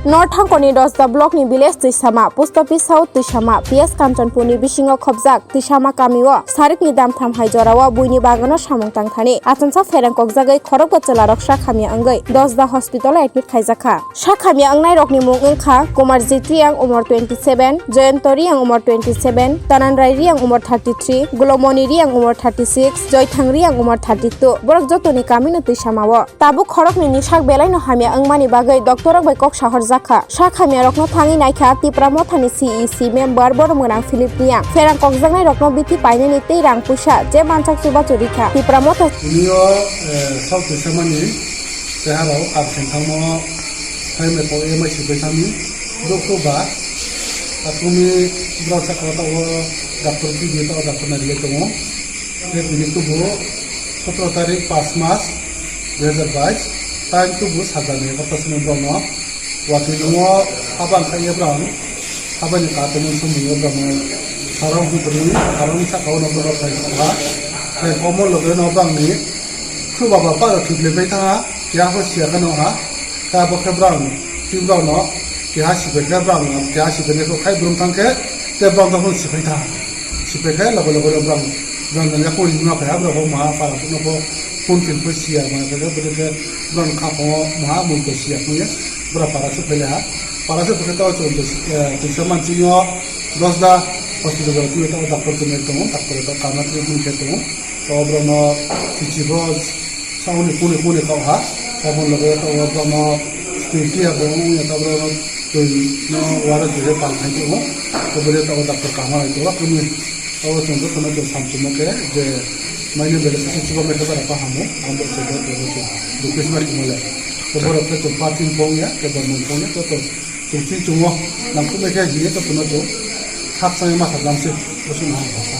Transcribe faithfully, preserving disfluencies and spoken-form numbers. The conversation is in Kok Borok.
North Thangkoni Dosda block ni village Twisama, post office South Twisama, P S Kanchanpur ni bisingo khobjak Twisama kamio sarikni damtham hai jorao buini bagano samung tangthani achomsa pherang kokjagwi khorokbo chwlarok sakhamya wngwi Dosda hospital o admit khaijakha. Sakhamya wngnairokni mung wngkha Kumarjit Reang, umor twenty seven, Jayanta Reang, umor twenty seven, Tananrai Reang, umor thirty three, Gulomoni Reang, umor thirty six, Joythang Reang, umor thirty two. Borok jotoni kamino Twisamao. Tabuk khoroknwi ni sak belaino hamya wngmani bagwi doctorrok bai kok sahorjakha. Sak hamyarokno thangwi naikha Tipra Mothani C E C member Boromgwnang Philip Reang. Pherang kokjaknairokno bithi painani tei rang puisa je mansak chubachu rikha. Tipra Motha Tiniyo, eh, South Twisamani cheharao kar sengthangmo hai mai kok emai sibui thangni dokto ba. Atumi borok sakao tabuk doctor twibi tabuk doctor narilai tongo. Tei bini tubu sotoro tarik pas mas dui hazar bais, time tubu sajani hapta simi borokno watwi nungo haba wngkha ye borok habani katongo somung ye borokno sarong hwnkhorwi sarong sakao no borok khai kha. Khai omo logeno borokni khu baba paro thwk le bai thangha, keha pho siya kheno ha. Khe abo khe borok twi borokno keha sibai khe borokno keha sibai khe khai brum thang khe tei borok no sibai thangha. Sipai khe loge loge rw borok, borok nang yakung ringma phai ha, borok bo maha para phano bo phone tin phai siya, ma khe borok khe borok kha phano maha mui bo siya phano borok para se phai ha. Para se phai khe to chwng to, eh, twisa mansingo Dosda hospital o twi to doctor tongwi tongo, doctor to kama treatment khe tongo. To borok no chichi bo Sauni kuni kuni kok ha, tabon loge tabok bono twi tiya bo wngya tabok twi no wara jure pal khai tongo, tabole tabok doctor kama hai tongo, kuni tabok chwng jotono chwng samchwngma khe je maini bele sasa chuba mai khe bara kahamo, abo se bo tabok chwng request ma khe mole, to borok khe chwng party wngya, khe bormung wngya, to to chwng twi chwngo, nangkukmai khe hini to chwngno chwng khakchangma sajlamse, bosong nang.